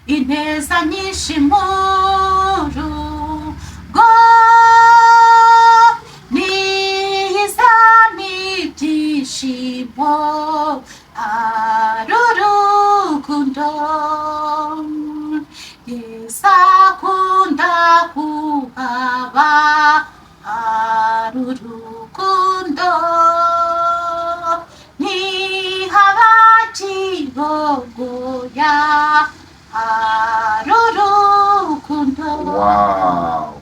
Ineza nyinshi mu rugo niyizana ibyishimo, hari urukundo. Yesu akunda kuhaba, hari urukundo, ntihaba kibogoya, hari urukundo. Wow.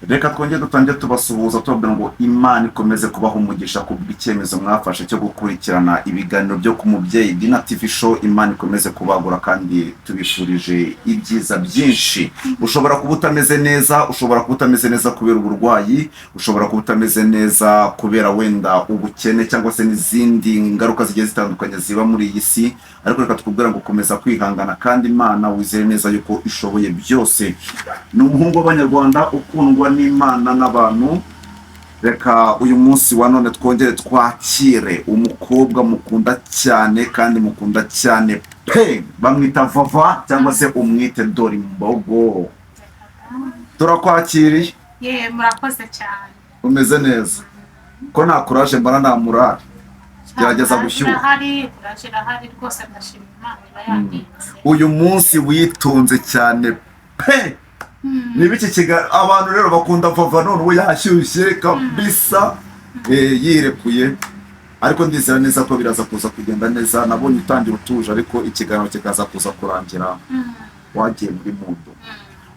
Reka twongere dutangire tubasuhuza, tubabwira ngo Imana ikomeze kubaha umugisha ku bw'icyemezo mwafashe cyo gukurikirana ibiganiro byo ku Mubyeyi Dina TV Show. Imana ikomeze kubagura kandi tubifurije ibyiza byinshi. Ushobora kuba utameze neza, ushobora kuba utameze neza kubera uburwayi, ushobora kuba utameze neza kubera wenda ubukene cyangwa se n'izindi ngaruka zigiye zitandukanye ziba muri iyi si, ariko reka tukubwira ngo komeza kwihangana kandi Imana wizere neza yuko ishoboye byose. Ni umuhungu w'Abanyarwanda ukundwa n'Imana n'abantu. Reka uyu munsi wa none twongere twakire umukobwa mukunda cyane kandi mukunda cyane pe, bamwita Vava cyangwa se umwite Dore Imbogo. Turakwakiriye. Ye, murakoze cyane. Umeze neza? Ko nta kuraje mbona, nta murare, gerageza gushyuha. Irahari, kuraje irahari rwose, ndashima Imana iba yandinze. Uyu munsi witonze cyane pe. Niba iki abantu rero bakunda Vava, none ubu yashyushye kabisa, yirekuye, ariko ndizera neza ko biraza kuza kugenda neza. Nabonye utangira utuje, ariko ikiganiro kikaza kuza kurangira wagiye muri mundu.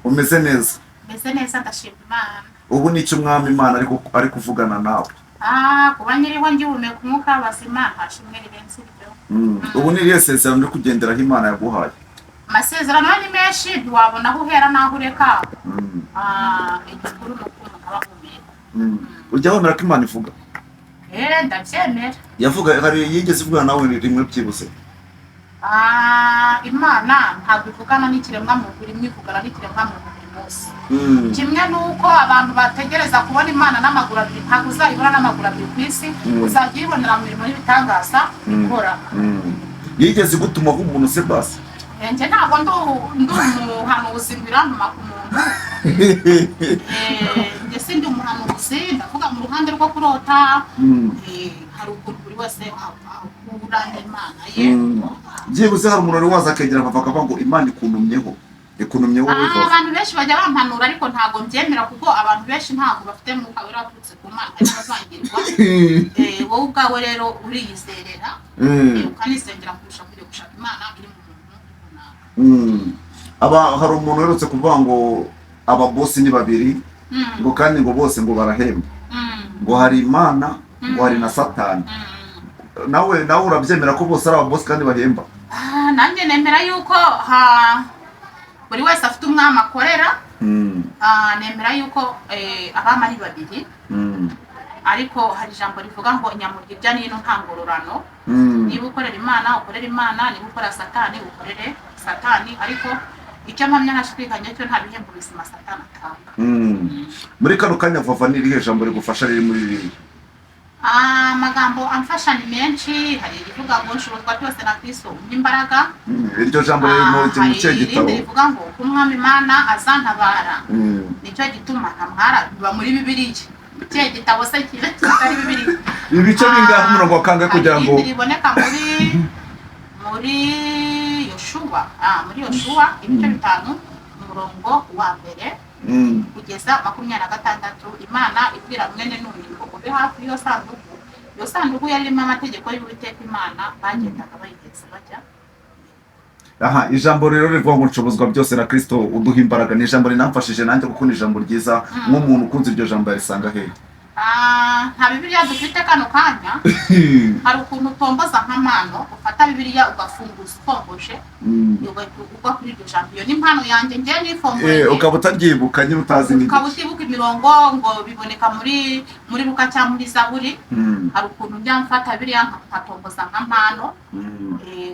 Umeze neza? Meze neza, ndashima Imana. Ubu ni icyo Umwami Imana ari kuvugana nawe? Ah, kuba nyiriho ngihumeka umwuka w'abazima, nta shimwe rirenze iryo. Ubu ni irihe sezerano uri kugenderaho Imana yaguhaye? Amasezerano yo ni menshi, ntiwabona aho uhera n'aho ureka. Ah, igikuru ni uko umuntu aba ahumeka. Ujya wemera ko Imana ivuga? Eh, ndabyemera. Yavuga, hari yigeze ivugana nawe rimwe byibuze? Ah, Imana ntabwo ivugana n'ikiremwamuntu rimwe, ivugana n'ikiremwamuntu buri munsi. Kimwe n'uko abantu bategereza kubona Imana n'amaguru abiri, ntabwo uzayibona n'amaguru abiri ku isi. Uzajya uyibonera mu mirimo y'ibitangaza ikora. Yigeze igutumaho umuntu se basi? Njye ntabwo ndi umuhanuzi ngo irantuma ku muntu. Njye sindi umuhanuzi, ndavuga mu ruhande rwo kurota. Hari ukuntu buri wese ahura n'Imana ye. Byibuze hari umuntu wari waza akegera Vava akavuga ngo Imana ikuntumyeho, ikuntumyeho wowe Ah, Vava? abantu benshi bajya bampanura, ariko ntabwo mbyemera, kuko abantu benshi ntabwo bafite Mwuka Wera waturutse ku Mana, harimo abavangirwa. Wowe ubwawe rero uriyizerera, ukanisengera kurusha kujya gushaka Imana iri mu muntu runaka. Aba hari umuntu uherutse kuvuga ngo ababosi ni babiri, ngo kandi ngo bose ngo barahemba, ngo hari Imana, ngo hari na Satani. Nawe urabyemera ko bose ari ababosi kandi bahemba? Ah, nanjye nemera yuko buri wese afite umwami akorera. Ah, nemera yuko abami ari babiri, ariko hari ijambo rivuga ngo nyamurya irya n'ino nta ngororano. Niba ukorera Imana, ukorera Imana; niba ukora Satani, ukorere Satani. Ariko icyo mpamya ntashidikanya cyo, nta bihembo bizima Satani atanga. Muri kano kanya, Vava, ni irihe jambo rigufasha riri muri Bibiliya? Ah, amagambo amfasha ni menshi. Hari irivuga ngo nshobozwa byose na Kristo umpa imbaraga. Iryo jambo riri mu Ah, mu hari kihe gitabo? irindi rivuga ngo uko Umwami Imana azantabara, nicyo gituma ntamwara. Biba muri Bibiliya. Ikihe gitabo se kiba kitari Bibiliya? Ibice bingahe, umurongo wa kangahe, Hari kugira ngo irindi riboneka muri Yoshuwa, muri Yoshuwa ibice 5, umurongo wa mbere kugeza 26. Imana ibwira mwene Nuni ngo ube hafi y'iyo sanduku. Iyo sanduku yari irimo amategeko y'Uwiteka Imana, bagendaga bayihetse bajya. Aha, ijambo rero rivuga ngo nshobozwa byose na Kristo uduha imbaraga ni ijambo rinamfashije nanjye, kuko ni ijambo ryiza. Nk'umuntu ukunze iryo jambo yarisanga hehe? Ah, nta Bibiliya dufite kano kanya. Hari ukuntu utomboza nk'amano, ufata Bibiliya ugafunguza utomboje, ugahita ugwa kuri iryo jambo. Iyo ni impano yanjye njye nifomboreye. Ukaba utaryibuka nyine, utazi Ukaba n'igice. utibuka imirongo, ngo biboneka muri Luka cyangwa muri Zaburi. Hari ukuntu njya mfata biriya nkatomboza nka mpano,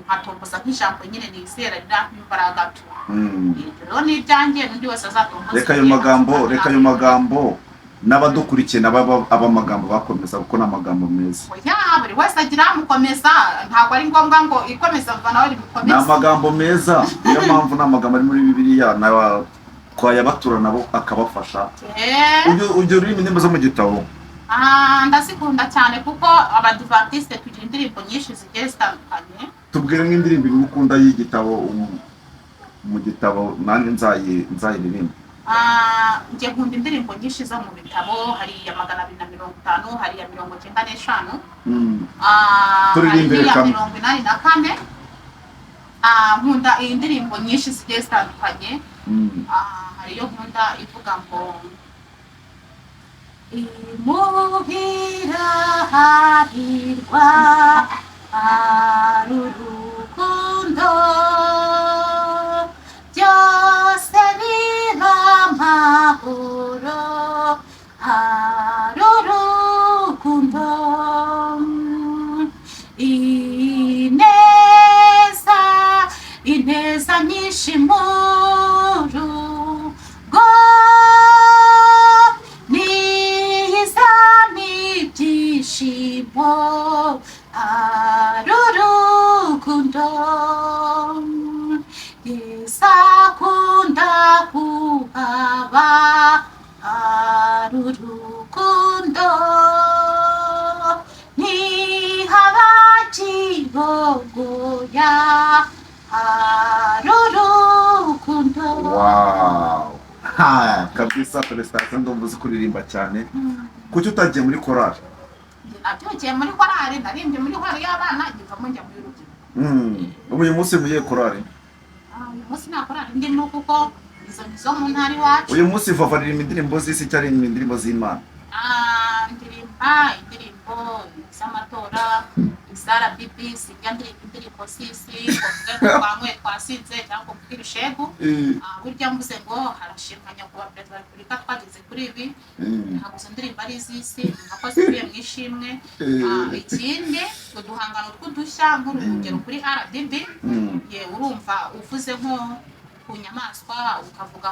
nkatomboza nk'ijambo nyine nizera rirampa imbaraga tu. Ibyo rero ni ibyanjye, n'undi wese azatomboza Reka ayo igihe magambo, azatanga. reka ayo magambo. N'abadukurikiye nabo ab'amagambo bakomeza, kuko ni amagambo meza. Oya, buri wese agira amukomeza, ntabwo ari ngombwa ngo ikomeza mva nawe Ni rimukomeze. amagambo meza, niyo mpamvu ni amagambo ari muri Bibiliya, na twayabatura nabo akabafasha. Ujya uririmba indirimbo zo mu gitabo? Ah, ndazikunda cyane, kuko Abadivantisite tugira indirimbo nyinshi zigiye zitandukanye. Tubwire nk'indirimbo imwe ukunda y'igitabo, mu gitabo, nanjye nzayiririmba. Ah, njye nkunda indirimbo nyinshi zo mu bitabo. Hari iya 250, hari iya 95. Ah, hari Turirimbire n'iya kamwe. 84. Ah, nkunda iyi ndirimbo nyinshi zigiye zitandukanye. Ah, hari iyo nkunda ivuga ngo imuhira hahirwa hari urukundo, byose biba amahoro, hari urukundo, ineza, ineza nyinshi mu rugo nizana ibyishimo, hari urukundo, Yesu akunda kuhaba, hari urukundo, ntihaba kibogoya, hari urukundo. Wow, ha, kabisa, félicitations, ndumva uzi kuririmba cyane. Kuki utagiye muri korali? Njye nabyukiye muri korali, naririmbye muri korali y'abana, ngivamo njya muri rubyiruko. Ubu uyu munsi mugiye korali? Ah, uyu munsi nta korali ndimo, kuko izo ni zo mu ntara iwacu. Uyu munsi Vava aririmba indirimbo z'isi cyangwa aririmba indirimbo z'Imana? Ah, ndirimba indirimbo z'amatora, iza RBB. Sinjya ndirimba indirimbo z'isi ngo mvuge ngo twanyweye twasinze cyangwa ngo mvuge ibishegu. Ah, burya mvuze ngo harashimwa Nyakubahwa Perezida wa Repubulika, twageze kuri ibi, ntabwo izo ndirimbo ari iz'isi, numva ko zikwiye mu ishimwe. Ah, ikindi, uduhangano tw'udushya, nk'urugero kuri RDB, ye urumva uvuze nko ku nyamaswa, ukavuga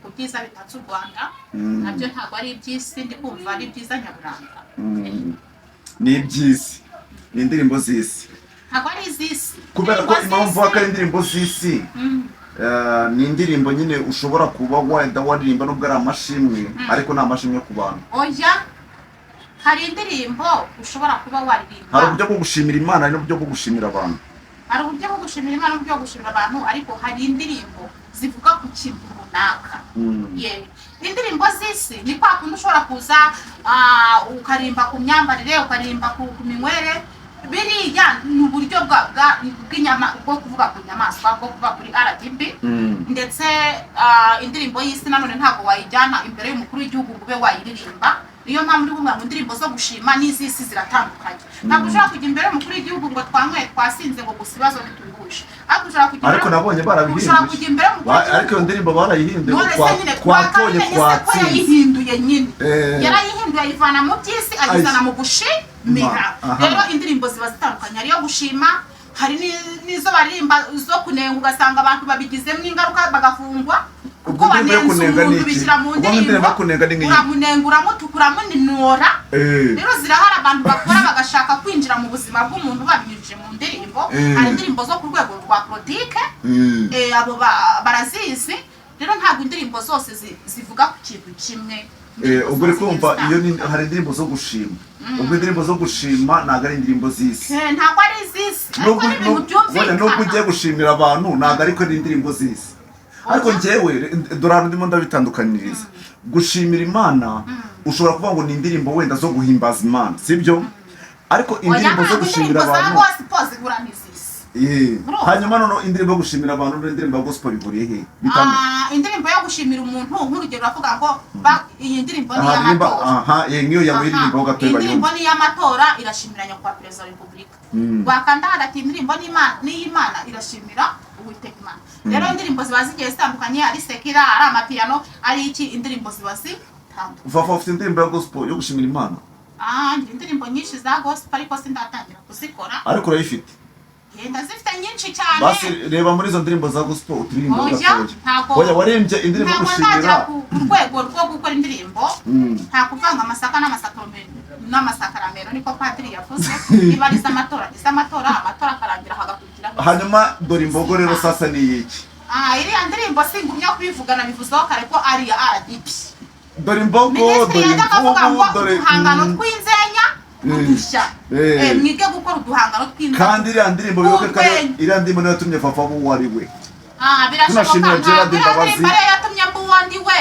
ku byiza bitatse u Rwanda, nabyo ntabwo ari iby'isi, ndi kumva ari ibyiza nyaburanga. Ni iby'isi, ni indirimbo z'isi. Ntabwo ari iz'isi. Kubera ko Indirimbo impamvu z'isi- ko ari indirimbo z'isi, ni indirimbo nyine ushobora kuba wenda waririmba nubwo ari amashimwe, ariko ni amashimwe ku bantu. Oya, hari indirimbo ushobora kuba waririmba. Hari uburyo bwo gushimira Imana, hari n'uburyo bwo gushimira abantu. Hari uburyo bwo gushimira Imana n'uburyo bwo gushimira abantu, ariko hari indirimbo zivuga ku kintu runaka. Ye, indirimbo z'isi ni kwa kundi ushobora kuza, ukaririmba ku myambarire, ukaririmba ku minywere. Biriya ni uburyo bw'inyama, bwo kuvuga ku nyamaswa, bwo kuvuga kuri RDB. Ndetse indirimbo y'isi nanone ntabwo wayijyana imbere y'umukuru w'igihugu ngo ube wayiririmba. Niyo mpamvu uri kuvuga ngo indirimbo zo gushima n'iz'isi ziratandukanye. Ntabwo ushobora kujya imbere y'umukuru w'igihugu ngo twanyweye twasinze, ngo gusa ibibazo ntitubihuje, ariko ushobora kujya Ariko nabonye barabihinduye. Ushobora kujya imbere y'umukuru Ariko iyo ndirimbo barayihinduye ngo None se nyine twatoye twakabimenye se ko twatsinze. yayihinduye nyine? Yarayihinduye, ayivana mu by'isi, ayizana mu gushimira. Rero indirimbo ziba zitandukanye, hari iyo gushima, hari n'izo baririmba zo kunenga, ugasanga abantu babigizemo ingaruka bagafungwa kuko Ubwo indirimbo yo banenze kunenga ni umuntu, iki? bishyira mu Ubwo indirimbo ndirimbo. yo kunenga ni nk'iyi? Uramunenga, uramutuka, uramuninura. Rero zirahari, abantu bakora bagashaka kwinjira mu buzima bw'umuntu babinyujije mu ndirimbo. Hari indirimbo zo ku rwego rwa politike. Abo barazizi. Rero ntabwo indirimbo zose zivuga ku kintu kimwe. Ubwo uri kumva iyo hari indirimbo zo gushima. Ubwo indirimbo zo gushima ntabwo ari indirimbo z'isi. Ntabwo ari iz'isi, ariko Nubwo ari ibintu wenda nubwo ugiye byumvikana. gushimira abantu, ntabwo ariko ari indirimbo z'isi. Ariko njyewe dore ahantu ndimo ndabitandukaniriza. Gushimira Imana, ushobora kuvuga ngo ni indirimbo wenda zo guhimbaza Imana, sibyo? Ariko Oya, indirimbo zo ntabwo gushimira indirimbo za abantu gospel zihura n'iz'isi. Urumva? Hanyuma noneho indirimbo yo gushimira abantu n'indirimbo ya gospel bihuriye he? Bitandukanye. Ah, indirimbo yo gushimira umuntu, nk'urugero uravuga ngo iyi ndirimbo ni Aha, ririmba iy'amatora. aha, nk'iyo yawe iririmbaho gato Iyi ndirimbo bayumva. ni iy'amatora, irashimira Nyakubahwa Perezida wa Repubulika. Wakanda hagati, indirimbo n'iy'Imana irashimira Uwiteka Imana. Rero indirimbo ziba zigiye zitandukanye, ari secular, ari amapiano, ari iki, indirimbo ziba zitandukanye. Vava, ufite indirimbo ya gospel yo gushimira Imana? Ah, ngira indirimbo nyinshi za gospel, ariko sindatangira kuzikora. Ariko urayifite? Ye, Ndazifite nyinshi cyane. Basi reba muri izo ndirimbo za gospel uturirimbo Oya, gatoya. Oya, warembye indirimbo ntabwo gushimira. Ndagera ku rwego rwo gukora indirimbo. Nta kuvanga amasaka n'amasakaramento, niko padiri yavuze. Niba ari iz'amatora, ni iz'amatora, amatora akarangira hagakurikiraho. Hanyuma dore imbogo rero sasa ni iki? Ah, iriya ndirimbo singumya kubivuga, nabivuzeho kare ko ari iya RDP. Dore imbogo, Minisitiri dore yajyaga avuga imvubu, ngo dore uduhangano tw'inzenya udushya. Mwige gukora uduhangano tw'inzenya. Kandi iriya ndirimbo, bibuke ko Urwenya. iriya ndirimbo niyo yatumye Fafa aba uwo ari we. Ah, birashoboka. Tunashimira Ntabwo Gerard iriya Mbabazi. ndirimbo ariyo yatumye mba uwo ndi we.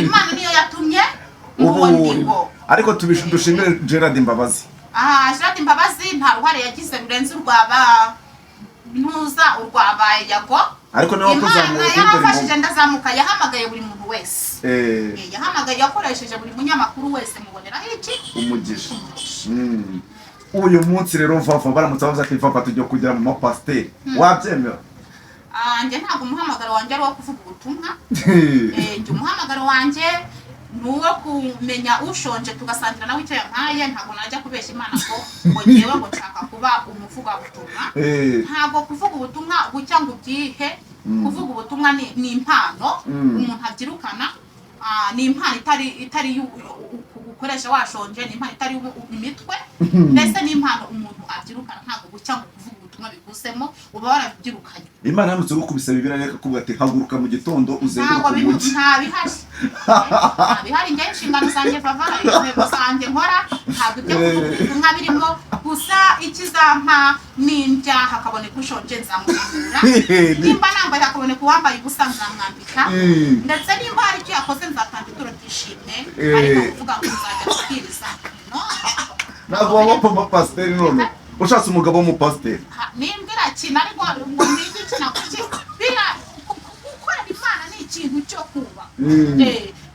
Imana niyo yatumye mba Ubu uwo ndi wo. Ariko dushimire Gerard Mbabazi. Ah, Gerard Mbabazi nta ruhare yagize rurenze urwaba ntuza urwaba Yago. Ariko niwe Imana wakuzamuye kuri dore yaramfashije imbogo. ndazamuka. Yahamagaye buri muntu wese. Yahamagaye, yakoresheje buri munyamakuru wese, muboneraho iki? Umugisha. Uyu munsi rero Vava, baramutse bavuze ati Vava tujya kugera mu mapasiteri, wabyemera? Ah, njye ntabwo umuhamagaro wanjye ari uwo kuvuga ubutumwa. Njye umuhamagaro wanjye ni uwo kumenya ushonje tugasangira nawe icyo yampaye. Ntabwo najya kubeshya Imana ngo ngewe ngo nshaka kuba umuvugabutumwa. Ntabwo kuvuga ubutumwa bucya ngo ubyihe. Kuvuga ubutumwa ni impano umuntu abyirukana. Ah, ni impano itari gukoresha washonje, ni impano itari imitwe, mbese ni impano umuntu abyirukana. Ntabwo bucya ngo kuvuga ubutumwa bigusemo, uba warabyirukanye. Imana yaramutse gukubise Bibiliya reka kuvuga ati haguruka mu gitondo Ntabwo uzenguruke umujyi. Nta bihari, nta bihari. Njye inshingano zanjye vava, intego zanjye nkora, ntabwo ibyo kuvuga ubutumwa birimo. Gusa ikizampa, nindya hakaboneka ushonje nzamufungura, nimba nambaye hakaboneka uwambaye ubusa nzamwambika, ndetse nimba hari icyo yakoze nzatanga ituro ry'ishimwe. Ariko kuvuga ngo nzajya kubwiriza, no. Ntabwo waba umupasiteri none ushatse umugabo w'umupasiteri? Nimbwira irakina, ariko ngo nige ikina kuki biriya gukorera Imana ni ikintu cyo kuba.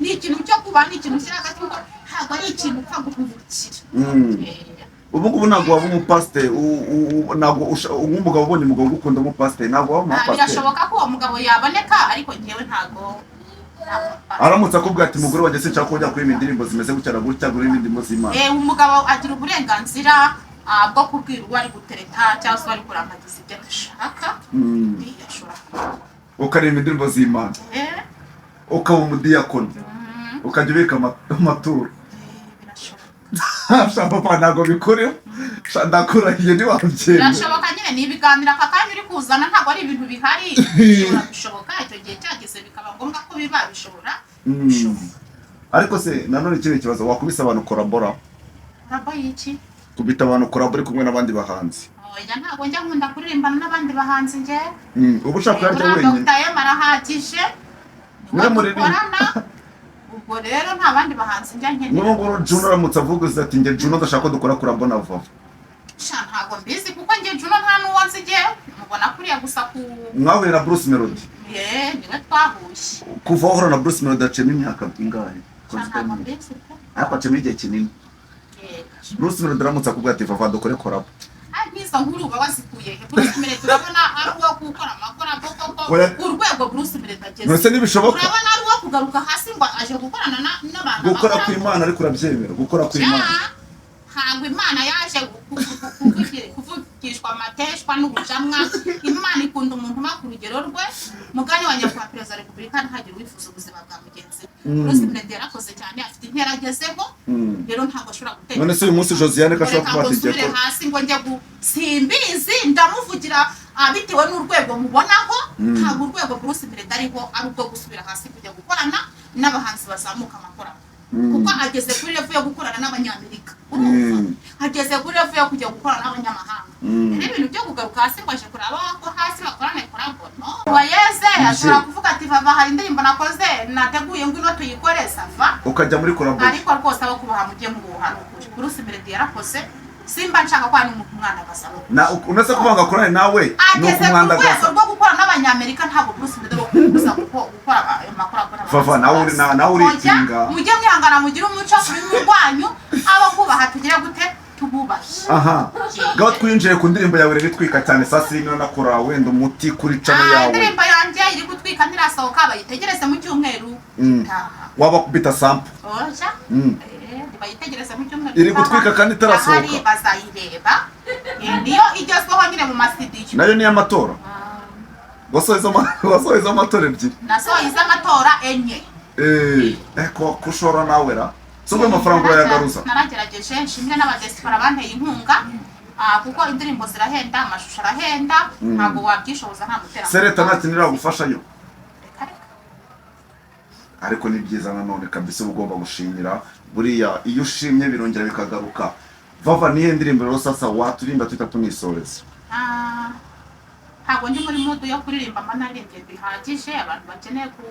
Ni ikintu cyo kuba, ni ikintu ushyira hagati, kuko ntabwo ari ikintu upfa guhubukira. Ubu ngubu ntabwo waba umupasiteri, ntabwo nk'umugabo ubonye umugabo ugukunda w'umupasiteri, ntabwo waba Ah, umupasiteri? Birashoboka ko uwo mugabo yaboneka, ariko njyewe ntabwo Aramutse akubwira ati umugore wanjye sinshaka ko ujya kuririmba indirimbo zimeze gutya na gutya, kuririmba indirimbo z'Imana. Umugabo agira uburenganzira bwo kubwira uwo ari gutereta cyangwa se uwo ari kurambagiza ibyo adashaka. Ashobora. Ukaririmba indirimbo z'Imana, ukaba umudiyakoni, ukajya ubika amaturo. Birashoboka. Sha papa, ntabwo bikuriho. Sha, ndakurahiye ntiwabyemera. Birashoboka nyine, ni ibiganiro aka kanya uri kuzana, ntabwo ari ibintu bihari. Bishobora gushoboka icyo gihe cyageze bikaba ngombwa ko biba, bishobora gushoboka. Ariko se nanone ikindi kibazo, wakubise abantu collabo? Collabo y'iki? Kubita abantu collabo uri kumwe n'abandi bahanzi. Oya, ntabwo njya nkunda kuririmbana n'abandi bahanzi njye. Uba ushaka kuyarya Buriya wenyine. Dr. M arahagije, niwe Niwe muririmba. dukorana. Ubwo rero nta bandi bahanzi njya nkenera. N'ubu ngubu Juno aramutse avuga ati njye Juno ndashaka ko dukora collabo na Vava. Sha, ntabwo mbizi, kuko njye Juno nta n'uwo nzi. Njye mubona kuriya gusa ku Mwahuye na Bruce Melody? Ye, niwe twahuye. Kuva wahura na Bruce Melody haciyemo imyaka ingahe? Sha, ntabwo mbizi pe. Ariko haciyemo igihe kinini. Yego. Bruce Melody aramutse akubwira ati Vava dukore collabo. Ai, nk'izo nkuru uba wazikuye he? Bruce Melody urabona ari uwo gukora amacollabo koko? Oya. Urwego Bruce Melody ageze, None se ntibishoboka? urabona ari uwo kugaruka hasi ngo aje gukorana n'abantu Gukora amacollabo? kw'Imana, ariko urabyemera gukora kw'Imana? Ja, ntabwo Imana yaje kuvugishwa amateshwa n'ubujamwa. Imana ikunda umuntu uba ku rugero rwe. Mugani wa nyakubahwa perezida wa repubulika, ntihagire uwifuza ubuzima bwa mugenzi we. Bruce Melody yarakoze cyane, afite intera agezeho. Rero ntabwo ashobora gutera. None se uyu munsi Josiane ko ashobora Reka kuba ngo atigiye nsubire ko hasi ngo njye simbizi, ndamuvugira bitewe n'urwego mubonaho. Ntabwo urwego Bruce Melody ariho ari ubwo gusubira hasi kujya gukorana n'abahanzi bazamuka amacollabo, kuko ageze kuri level yo gukorana n'Abanyamerika, urumva? Ageze kuri level yo kujya gukorana n'abanyamahanga. Rero ibintu byo kugaruka hasi ngo aje kuraba ko hasi bakorana collabo, no wayeze. Ashobora kuvuga ati Vava, hari indirimbo nakoze nateguye, ngwino tuyikore, ça va. Ukajya muri collabo. Ariko rwose abo kubaha mujye mubuha, ni ukuri Bruce Melody yarakoze. Simba nshaka ko hari umuntu umwandagaza. Na unase kuvuga ngo akorane nawe ni Ageze ku rwego ukumwandagaza. rwo gukora n'Abanyamerika. Ntabwo Bruce Melody wo kuza gukora ayo makuru akora. Vava, nawe uritinga. Mujye mwihangana, mugire umuco ku rurimi rwanyu. Abo kubaha tugire gute? Tububahe. Aha ngaho twinjiye ku ndirimbo yawe rero itwika cyane sasa, irimo nakora wenda umuti kuri channel Ah, yawe. Indirimbo yanjye iri gutwika ntirasohoka, bayitegereze mu cyumweru gitaha. Wabakubita sample? Oya. Bayitegereze mu cyumweru Iri gitaha. gutwika kandi itarasohoka. Ahari bazayireba. Niyo igezweho nyine mu masitidiyo. Nayo ni iy'amatora? Ah, Wasohoye iz'amatora ebyiri? Nasohoye iz'amatora enye. Ko kushora nawe ra, si ubwo amafaranga urayagaruza? Naragerageje, nshimire n'abadiaspora banteye inkunga, kuko indirimbo zirahenda, amashusho arahenda, ntabwo wabyishoboza nta muterankunga. Se leta nta kintu iragufashayo? Reka reka. Ariko ni byiza nanone kabisa, uba ugomba gushimira. Buriya iyo ushimye birongera bikagaruka. Vava, niyo ndirimbo rero sasa waturimba tuhita tunisoreza? Ah, ntabwo ndi muri mood yo kuririmba, mba naririmbye bihagije. Abantu bakeneye ku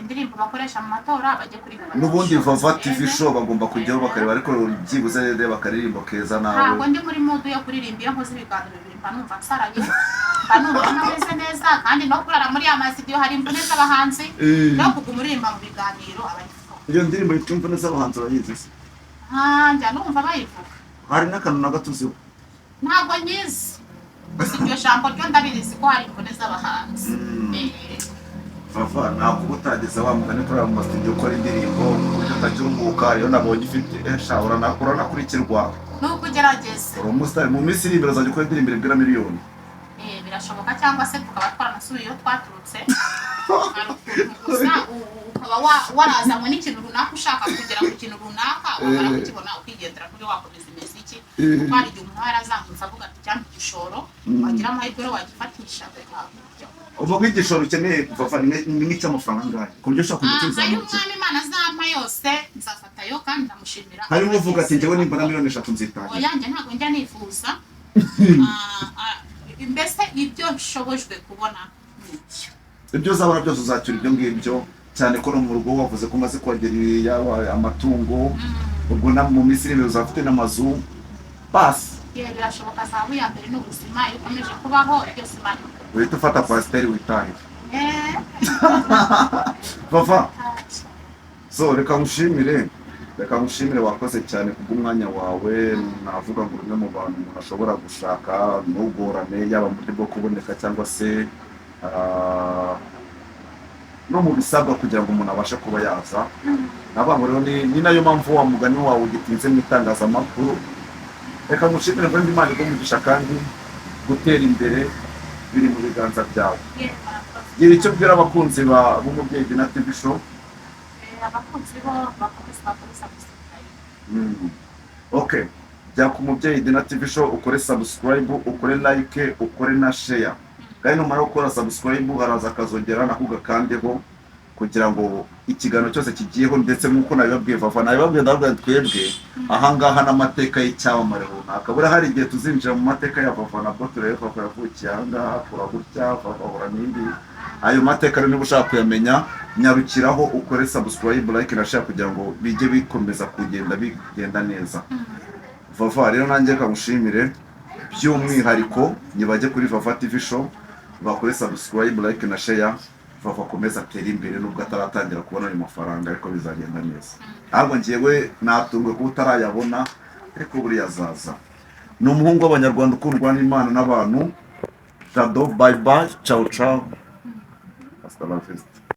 indirimbo bakoresha mu matora bajye kuri Vava N'ubundi TV Show Vava TV barebe. Show bagomba kujyaho bakareba, ariko byibuze rero bakaririmbo keza Ntabwo nawe. ndi muri mood yo kuririmba. Iyo nkoze ibiganiro bibiri mba numva nsaraye, mba numva ntameze neza, kandi no kurara muri ya masitidiyo hari imvune z'abahanzi. No kuguma uririmba mu biganiro aba ari fo. Iyo ndirimbo yitwa "Imvune z'abahanzi" urayizi se? Ah, njya numva bayivuga. Hari n'akantu na gato uziho? Ntabwo nyizi, gusa iryo jambo ryo ndabirizi ko hari imvune z'abahanzi. Vava, ntabwo uba utageze wa mugani kurara mu masitidiyo ukora indirimbo ku buryo utacyunguka. Iyo nabonye ufite esha uranakurikirwa. Ni ukugerageza. Uri umusitari, mu minsi iri imbere uzajya ukora indirimbo ibwira miliyoni. Birashoboka, cyangwa se tukaba twaranasubiye iyo twaturutse. Hari ukuntu gusa ukaba warazanywe n'ikintu runaka, ushaka kugera ku kintu runaka, wamara kukibona ukigendera kuri wakomeza imiziki, kuko hari igihe umuntu aba yarazamutse avuga ati cyangwa igishoro, wagira amahirwe rero wagifatisha ukajya. Uvuga ko igishoro ukeneye, Vava, ni nk'icy'amafaranga angahe ku buryo ushobora kujya Ah, ayo ukizamukira? Umwami Imana azampa yose nzafatayo, kandi ndamushimira. Harimo uvuga ati: "Njyewe nimbona miliyoni 3 nzitangira." Oya, njye ntabwo njya nifuza. Ah, ah, mbese ibyo nshobojwe kubona ni ibyo. Ibyo uzabona byose uzacyura ibyo ngibyo, cyane ko no mu rugo wavuze ko umaze kuhagera yaba amatungo, ubwo na mu minsi iri imbere uzaba ufite n'amazu basi. Ye, birashoboka. Zahabu ya mbere ni ubuzima. Iyo ukomeje kubaho byose Imana Uhita ufata coaster witahire. Vava, so reka ngushimire, wakoze cyane kubw'umwanya wawe. Navuga ngo umwe mu bantu umuntu ashobora gushaka ntugorane, yaba mu buryo bwo kuboneka cyangwa se no mu bisabwa kugira ngo umuntu abashe kuba yaza. Navuga ngo rero ni nayo mpamvu wa mugani wawe ugitinze mu itangazamakuru. Reka ngushimire ngo Imana iguhe umugisha, kandi gutera imbere biri mu biganza byawe. Ye, murakoze. Gira icyo ubwira abakunzi b'Umubyeyi Dina TV Show. Abakunzi bo bakomeza bakore subscribe. Okay, jya ku Mubyeyi Dina TV Show, ukore subscribe, ukore like, ukore na share. Kandi numara gukora subscribe haraza akazogera, nako ugakandeho kugira ngo ikiganiro cyose kigiyeho. Ndetse nk'uko nabibabwiye, Vava nabibabwiye, ndababwira nti twebwe ahangaha n'amateka y'icyamamare runaka, buriya hari igihe tuzinjira mu mateka ya Vava, nabwo turebe Vava yavukiye ahangaha, akura gutya, Vava ahura n'ibi. Ayo mateka rero niba ushaka kuyamenya, nyarukiraho ukore subscribe, like na share kugira ngo bijye bikomeza kugenda bigenda neza. Vava rero, nanjye reka ngushimire by'umwihariko. Nibajye kuri Vava TV Show bakore subscribe, like na share. Vava akomeze atere imbere nubwo ataratangira kubona ayo mafaranga, ariko bizagenda neza. Ahubwo njyewe natunguwe kuba utarayabona, ariko buriya azaza. Ni umuhungu w'Abanyarwanda ukundwa n'Imana n'abantu. Jado, bye bye, ciao ciao, hasta la vista.